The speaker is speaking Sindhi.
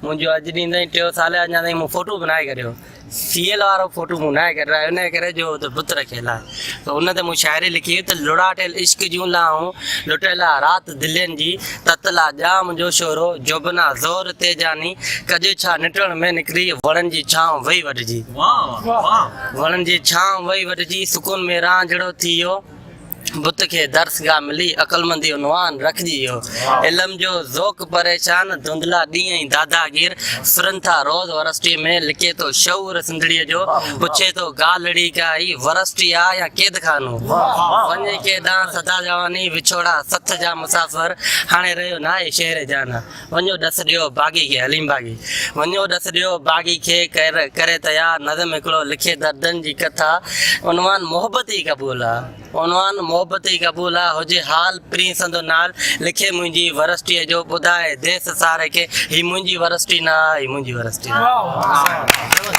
منهنجو اڄ ڏينهن تائين ٽيون سال آهي اڃا تائين مون فوٽو به ناهي ڪڍيو سي ايل وارو فوٽو مون ناهي ڪڍرايو ان ڪري جو اتي بت رکيل آهي ته ان تي مون شاعري لکي هئي ته لڙاٽيل عشق جون لاهون لٽيل آ رات دلين جي تتل آ ڄام جو شورو جوڀن آ زور تي جاني ڪجي ڇا نٽڻ ۾ نڪري وڻن جي ڇانو وئي وڍجي وڻن جي ڇانو وئي وڍجي سڪون ۾ رانجهڙو ٿي ويو بت کي درسگاهه ملي، عقلمندي عنوان رکجي ويو. علم جو ذوق پريشان، ڌنڌلا ڏينهن ۽ داداگير، سرن ٿا روز ورسٽيء ۾، لڪي ٿو شعور سنڌڙيء جو، پڇي ٿو ڳالهڙي ڪا هي ورسٽي آ يا قيدخانو؟ وڃي ڪيڏانهن سدا جواني، وڇوڙا سٿ جا مسافر، هاڻي رهيو ناهي شهر جانان. وڃو ڏس ڏيو باغي کي حليم باغي وڃو ڏس ڏيو باغي کي ڪري تيار نظم هڪڙو لکي دردن جي ڪٿا عنوان محبت ئي قبول آ عنوان محبت ئي قبول آ هجي حال پرين سندو نال لکي منهنجي ورسٽيء جو ٻڌائي ديس ساري کي هي منهنجي ورسٽي نه آ هي منهنجي ورسٽي نه آ.